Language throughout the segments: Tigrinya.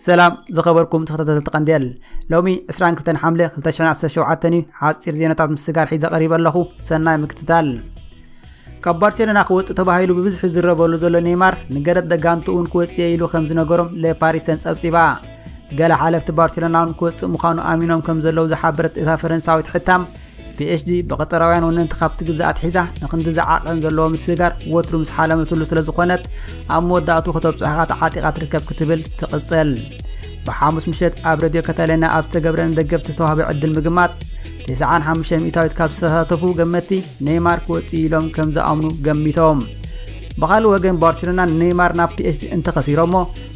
ሰላም ዝኸበርኩም ተኸታተልቲ ቀንዴል፣ ሎሚ ዕስራን ክልተን ሓምለ ክልተ ሽሕን ዓሰርተ ሸውዓተን እዩ። ሓፂር ዜናታት ምስጋር ሒዘ ቀሪበ ኣለኹ። ሰናይ ምክትታል። ካብ ባርሴሎና ክወፅእ ተባሂሉ ብብዝሒ ዝረበሉ ዘሎ ኔይማር፣ ንገደት ደጋንቱ እውን ክወፅእ ኢሉ ከም ዝነገሮም ለፓሪስ ተንፀብፂባ። ገለ ሓለፍቲ ባርሴሎና እውን ክወፅእ ምዃኑ ኣሚኖም ከም ዘለዉ ዝሓበረት እታ ፈረንሳዊት ሕታም፣ ፒኤስጂ ብቐጠራውያን ወነንቲ ካብ ትግዛእ ኣትሒዛ ንክንዲ ዝዓቐን ዘለዎ ምስግጋር ወትሩ ምስ ሓለመትሉ ስለ ዝኾነት፣ ኣብ መወዳእቱ ከተብፅሖ ተዓጢቓ ትርከብ ክትብል ትቕፅል። ብሓሙስ ምሸት ኣብ ሬድዮ ካታሎንያ ኣብ ዝተገብረ ንደገፍቲ ዝተዋህበ ዕድል ምግማት፣ ተስዓን ሓሙሽተ ሚእታዊት ካብ ዝተሳተፉ ገመቲ ኔይማር ክወፅእ ኢሎም ከም ዝኣምኑ ገሚቶም። ብኻልእ ወገን ባርሴሎና ንኔይማር ናብ ፒኤስጂ እንተኸሲሮሞ፣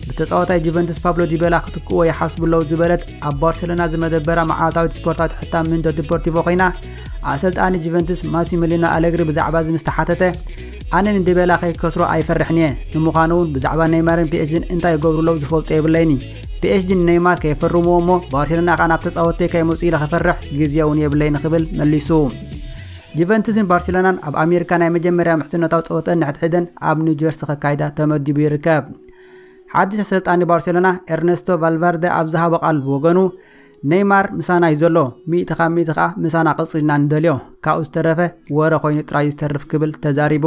ብተፃዋታይ ጁቨንትስ ፓብሎ ዲቤላ ክትክእዎ ይሓስቡ ኣለዉ ዝበለት ኣብ ባርሴሎና ዝመደበራ መዓልታዊት ስፖርታዊት ሕታም ሚንዶ ዲፖርቲቮ ኮይና፣ ኣሰልጣኒ ጁቨንትስ ማሲሚሊኖ ኣለግሪ ብዛዕባ እዚ ምስ ተሓተተ፣ ኣነ ንዲቤላ ከይከስሮ ኣይፈርሕን እየ። ንምዃኑ እውን ብዛዕባ ኔይማርን ፒኤስጂን እንታይ ይገብሩ ኣለዉ ዝፈልጦ የብለይን። ፒኤስጂ ንኔይማር ከየፈርምዎ እሞ ባርሴሎና ከኣ ናብ ተጻወትተይ ከይመጹ ኢለ ክፈርሕ ግዜ እውን የብለይን ክብል መሊሱ። ጁቨንቱስን ባርሴሎናን ኣብ ኣሜሪካ ናይ መጀመርያ ምሕዝነታዊ ጸወተን ንሕድሕደን ኣብ ኒውጀርሲ ከካይዳ ተመዲቡ ይርከብ። ሓድሽ ኣሰልጣኒ ባርሴሎና ኤርነስቶ ቫልቨርደ ኣብ ዝሃቦ ቃል ብወገኑ፣ ኔይማር ምሳና እዩ ዘሎ፣ ሚእቲ ካብ ሚእቲ ከኣ ምሳና ቀጺልና ንደልዮ፣ ካብኡ ዝተረፈ ወረ ኮይኑ ጥራይ እዩ ዝተርፍ ክብል ተዛሪቡ።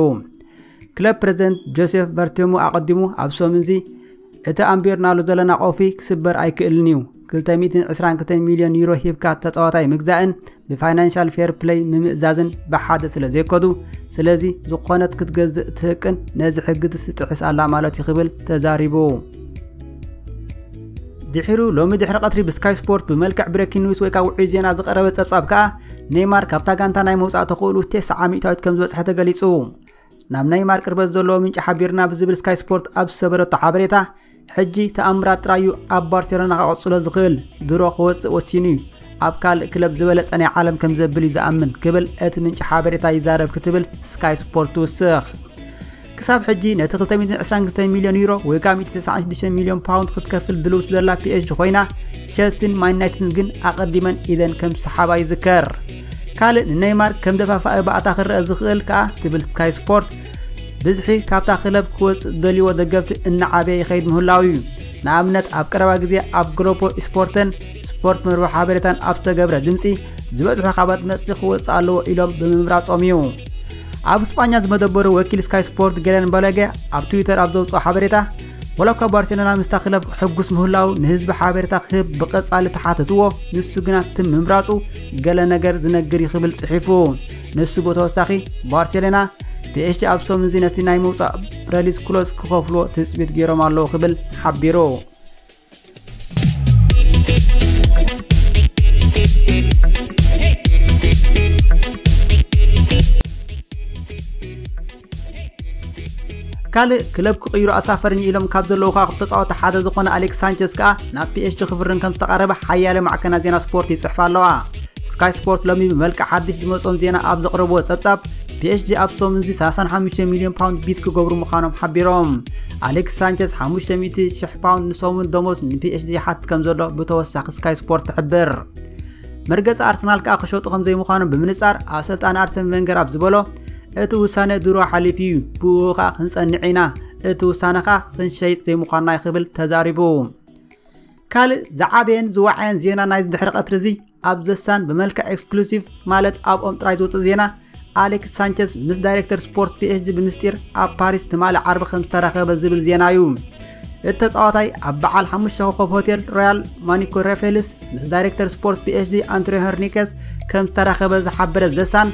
ክለብ ፕሬዝደንት ጆሴፍ በርቶሙ ኣቐዲሙ ኣብ ሰሙንዚ፣ እቲ ኣንቢርናሉ ዘለና ቆፊ ክስበር ኣይክእልን እዩ። ክልተ ሚእትን ዕስራን ክልተን ሚልዮን ዩሮ ሂብካ ተጻዋታይ ምግዛእን ብፋይናንሻል ፌር ፕለይ ምምእዛዝን ብሓደ ስለ ዘይከዱ፣ ስለዚ ዝኾነት ክትገዝእ ትህቅን ነዚ ሕጊ ትጥሕስ ኣላ ማለት እዩ ክብል ተዛሪቡ። ድሒሩ ሎሚ ድሕሪ ቀትሪ ብስካይ ስፖርት ብመልክዕ ብሬኪንግ ኒውስ ወይ ከዓ ውዑይ ዜና ዝቐረበ ጸብጻብ ከዓ ኔይማር ካብታ ጋንታ ናይ መውጻእ ተኽእሉ ተስዓ ሚእታዊት ከም ዝበጽሐ ተገሊጹ። ናብ ኔይማር ቅርበት ዘለዎ ምንጪ ሓቢርና ብዝብል ስካይ ስፖርት ኣብ ዝሰበረቶ ሓበሬታ፣ ሕጂ ተኣምራት ጥራይ እዩ ኣብ ባርሴሎና ከቐጽሎ ዝኽእል፣ ድሮ ክወጽእ ወሲኑ እዩ፣ ኣብ ካልእ ክለብ ዝበለጸ ናይ ዓለም ከም ዘብል እዩ ዝኣምን ክብል እቲ ምንጪ ሓበሬታ ይዛረብ ክትብል ስካይ ስፖርት ትውስኽ። ክሳብ ሕጂ ነቲ ክልተ ሚእትን ዕስራን ክልተን ሚልዮን ዩሮ ወይ ከዓ ሚእቲ ተስዓን ሽዱሽተን ሚልዮን ፓውንድ ክትከፍል ድልውቲ ዘላ ፒኤስጂ ኮይና፣ ቸልሲን ማን ዩናይትድን ግን ኣቐዲመን ኢደን ከም ዝሰሓባ ይዝከር። ካልእ ንኔይማር ከም ደፋፋኢ ባእታ ክረአ ዝኽእል ከኣ ትብል ስካይ ስፖርት፣ ብዝሒ ካብታ ክለብ ክወጽእ ዝደልይዎ ደገፍቲ እናዓበየ ይኸይድ ምህላው እዩ። ንኣብነት ኣብ ቀረባ ግዜ ኣብ ግሮፖ ስፖርተን ስፖርት መርበብ ሓበሬታን ኣብ ዝተገብረ ድምጺ፣ ዝበዝሑ ካብ ኣድመጽቲ ክወጽእ ኣለዎ ኢሎም ብምምራጾም እዩ። ኣብ ስጳኛ ዝመደበሩ ወኪል ስካይ ስፖርት ገለን ባለገ ኣብ ትዊተር ኣብ ዘውፅኦ ሓበሬታ፣ ወላ እኳ ባርሴሎና ምስታ ክለብ ሕጉስ ምህላው ንህዝቢ ሓበሬታ ክህብ ብቐጻሊ ተሓተትዎ፣ ንሱ ግና ትም ምምራጹ ገለ ነገር ዝነግር እዩ ክብል ጽሒፉ። ንሱ ብተወሳኺ፣ ባርሴሎና ፒኤስጂ ኣብ ሰሙን እዚ ነቲ ናይ ምውጻእ ፕረሊዝ ክሎዝ ክኸፍልዎ ትጽቢት ገይሮም ኣለዉ ክብል ሓቢሩ። ካልእ ክለብ ክቕይሩ ኣሳፈርኒ ኢሎም ካብ ዘለዉ ከዋኽብቲ ተጻወቲ ሓደ ዝኾነ ኣሌክስ ሳንቸዝ ከኣ ናብ ፒኤስጂ ክፍርም ከም ዝተቓረበ ሓያለ ማዕከናት ዜና ስፖርት ይጽሕፋ ኣለዋ። ስካይ ስፖርት ሎሚ ብመልክዕ ሓድሽ ዝመጾም ዜና ኣብ ዘቕረብዎ ጸብጻብ፣ ፒኤስጂ ኣብ ሰሙን እዚ ሰላሳን ሓሙሽተ ሚልዮን ፓውንድ ቢድ ክገብሩ ምዃኖም ሓቢሮም። ኣሌክስ ሳንቸዝ ሓሙሽተ ሚእቲ ሽሕ ፓውንድ ንሰሙን ደሞዝ ንፒኤስጂ ይሓትት ከም ዘሎ ብተወሳኺ ስካይ ስፖርት ትሕብር። መርገጺ ኣርሰናል ከኣ ክሸጡ ከም ዘይምዃኖም ብምንጻር፣ ኣሰልጣኒ ኣርሰን ቨንገር ኣብ ዝበሎ፣ እቲ ውሳነ ድሮ ሓሊፉ እዩ፣ ብኡ ከኣ ክንጸንዕ ኢና፣ እቲ ውሳነ ከኣ ክንሸይጥ ዘይምዃንና እዩ ክብል ተዛሪቡ። ካልእ ዝዓበየን ዝወዓየን ዜና ናይዚ ድሕሪ ቀትሪ እዚ ኣብ ዘሳን ብመልክዕ ኤክስክሉሲቭ ማለት ኣብ ኦም ጥራይ ዝወፅእ ዜና ኣሌክስ ሳንቸዝ ምስ ዳይሬክተር ስፖርት ፒኤስጂ ብምስጢር ኣብ ፓሪስ ትማሊ ዓርቢ ከም ዝተራኸበ ዝብል ዜና እዩ። እቲ ተፃዋታይ ኣብ በዓል ሓሙሽተ ኮኾብ ሆቴል ሮያል ማኒኮ ራፌልስ ምስ ዳይሬክተር ስፖርት ፒኤስጂ ኣንቶኒዮ ሄርኒኬዝ ከም ዝተራኸበ ዝሓበረ ዘሳን፣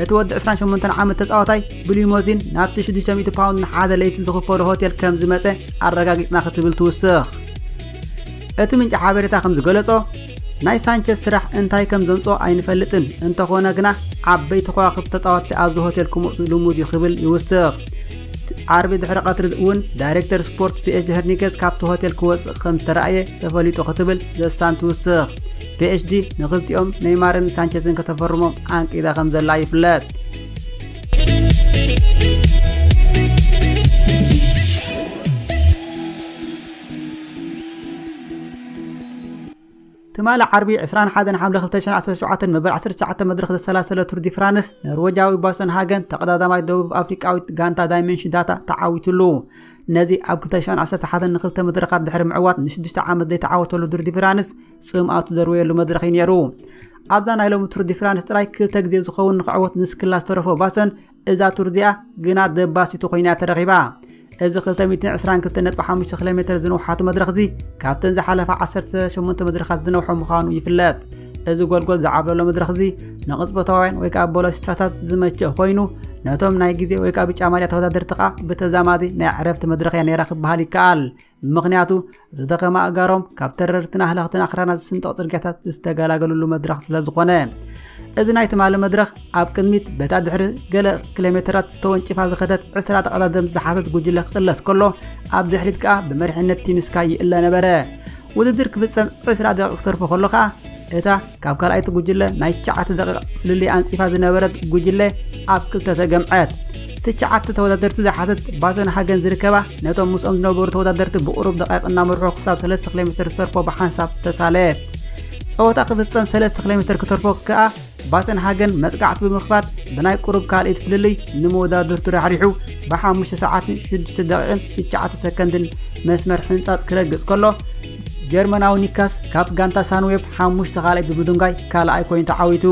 እቲ ወዲ ዕስራን ሸሞንተን ዓመት ተፃዋታይ ብሊሞዚን ናብቲ ሽዱሽተ ሚእቲ ፓውንድ ንሓደ ለይቲ ዝኽፈሎ ሆቴል ከም ዝመፀ ኣረጋጊፅና ክትብል ትውስኽ። እቲ ምንጪ ሓበሬታ ከም ዝገለጾ፣ ናይ ሳንቸዝ ስራሕ እንታይ ከም ዘምጽኦ ኣይንፈልጥን፣ እንተኾነ ግና ዓበይቲ ከዋኽብቲ ተጻወትቲ ኣብዚ ሆቴል ክመጹ ልሙድ እዩ ክብል ይውስኽ። ዓርቢ ድሕሪ ቀትሪ እውን ዳይሬክተር ስፖርት ፒኤስጂ ሄርኒኬዝ ካብቲ ሆቴል ክወጽእ ከም ዝተራእየ ተፈሊጡ ክትብል ዘሳን ትውስኽ። ፒኤስጂ ንክልቲኦም ኔይማርን ሳንቸዝን ከተፈርሞም ኣንቂዳ ከም ዘላ ይፍለጥ። ትማሊ ዓርቢ ዕስራን ሓደን ሓምለ ክልተ ሽሕን ዓሰርተ ሸውዓተን መበል ዓሰርተ ትሽዓተ መድረኽ ዘሰላሰለ ቱር ዲ ፍራንስ ኖርወጃዊ ባሰን ሃገን ተቐዳዳማይ ደቡብ ኣፍሪቃዊት ጋንታ ዳይመንሽን ዳታ ተዓዊትሉ። ነዚ ኣብ ክልተ ሽሕን ዓሰርተ ሓደን ንክልተ መድረኻት ድሕሪ ምዕዋት ንሽዱሽተ ዓመት ዘይተዓወተሉ ቱር ዲ ፍራንስ ጽምኣቱ ዘርወየሉ መድረኽ እዩ ነይሩ። ኣብዛ ናይ ሎሚ ቱር ዲ ፍራንስ ጥራይ ክልተ ግዜ ዝኸውን ንክዕወት ንስክላ ዝተረፎ ባሰን እዛ ቱር እዚኣ ግና ደባሲቱ ኮይና እያ ተረኺባ። እዚ ክልተ ሚእትን ዕስራን ክልተን ነጥቢ ሓሙሽተ ኪሎ ሜትር ዝነውሓቱ መድረኽ እዚ ካብተን ዝሓለፋ ዓሰርተ ሸሞንተ መድረኻት ዝነውሐ ምዃኑ ይፍለጥ። እዚ ጎልጎል ዝዓብለሎ መድረኽ እዚ ንቕጽበታውያን ወይ ከዓ ቦለሲስታታት ዝመቸእ ኮይኑ ነቶም ናይ ግዜ ወይ ከዓ ብጫ ማልያ ተወዳደርቲ ከዓ ብተዛማዲ ናይ ዕረፍቲ መድረኽ እያ ነይራ ክበሃል ይከኣል። ምኽንያቱ ዝደኸመ ኣእጋሮም ካብ ተረርትን ኣህለኽትን ኣኽራናት ዝስንጠቕ ጽርግያታት ዝተገላገሉሉ መድረኽ ስለ ዝኾነ። እዚ ናይ ትማሊ መድረኽ ኣብ ቅድሚት በታ ድሕሪ ገለ ኪሎ ሜትራት ዝተወንጭፋ ዝኸደት ዕስራ ተቐዳደምቲ ዝሓዘት ጉጅለ ክቕለስ ከሎ ኣብ ድሕሪት ከኣ ብመሪሕነት ቲም ስካይ ይእለ ነበረ። ውድድር ክፍጸም ዕስራ ደቂቕ ክተርፎ ከሎ ከኣ እታ ካብ ካልኣይቲ ጉጅለ ናይ ትሽዓተ ደቂቕ ፍልልይ ኣንጺፋ ዝነበረት ጉጅለ ኣብ ክልተ ተገምዐት። ትሽዓተ ተወዳደርቲ ዝሓዘት ባሰን ሃገን ዝርከባ ነቶም ምስኦም ዝነበሩ ተወዳደርቲ ብቑሩብ ደቂቕ እናመርሑ ክሳብ ሰለስተ ኪሎ ሜትር ዝተርፎ ብሓንሳብ ተሳለየት። ጸወታ ክፍጸም ሰለስተ ኪሎ ሜትር ክተርፎ ከኣ ባሰን ሃገን መጥቃዕቲ ብምኽፋት ብናይ ቁሩብ ካልኢት ፍልልይ ንመወዳድርቱ ራሕሪሑ ብሓሙሽተ ሰዓትን ሽዱሽተ ደቂቕን ትሽዓተ ሰከንድን መስመር ሕንጻጽ ክረግጽ ከሎ ጀርመናዊ ኒካስ ካብ ጋንታ ሳንዌብ ሓሙሽተ ካልኢት ብምድንጓይ ካልኣይ ኮይኑ ተዓዊቱ።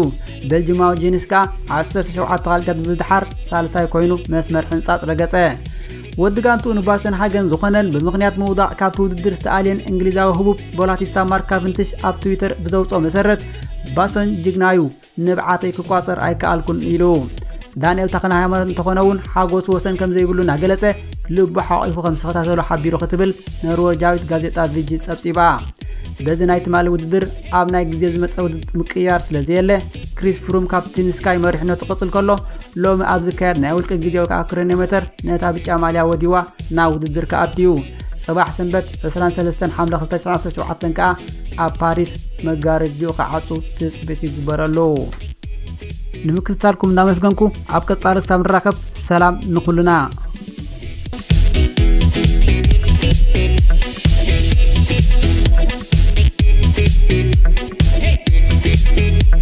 ቤልጅማዊ ጂንስ ከኣ ዓሰርተ ሸውዓተ ካልኢታት ብምድሓር ሳልሳይ ኮይኑ መስመር ሕንጻጽ ረገጸ። ወዲ ጋንትኡ ንባሰን ሃገን ዝኾነን ብምኽንያት ምውዳቕ ካብቲ ውድድር ዝተኣልየን እንግሊዛዊ ህቡብ ቦላቲስታ ማርክ ካቨንትሽ ኣብ ትዊተር ብዘውፅኦ መሰረት ባሰን ጅግናዩ ንብዓተይ ክቋፀር ኣይከኣልኩን ኢሉ። ዳንኤል ተኽለ ሃይማኖት እንተኾነ እውን ሓጎሱ ወሰን ከም ዘይብሉ እናገለጸ ልቡ ሓቒፉ ከም ዝተኸታተሎ ሓቢሩ ክትብል ኖርወጃዊት ጋዜጣ ቪጂ ጸብጺባ። በዚ ናይ ትማሊ ውድድር ኣብ ናይ ግዜ ዝመጸ ውድድር ምቅያር ስለ ዘየለ ክሪስ ፍሩም ካብ ቲም ስካይ መሪሕነቱ ክቕጽል ከሎ ሎሚ ኣብ ዝካየድ ናይ ውልቂ ግዜ ወይ ከዓ ክሮኖሜተር ነታ ብጫ ማልያ ወዲዋ ናብ ውድድር ክኣቱ እዩ። ጽባሕ ሰንበት ዕስራን ሰለስተን ሓምለ ክልተ ሽሕን ዓሰርተ ሸውዓተን ከኣ ኣብ ፓሪስ መጋረጅኡ ክዓጹ ትጽቢት ይግበረሉ። ንምክትታልኩም እንዳመስገንኩ ኣብ ቀጻሊ ክሳብ ንራኸብ ሰላም ንኹልና።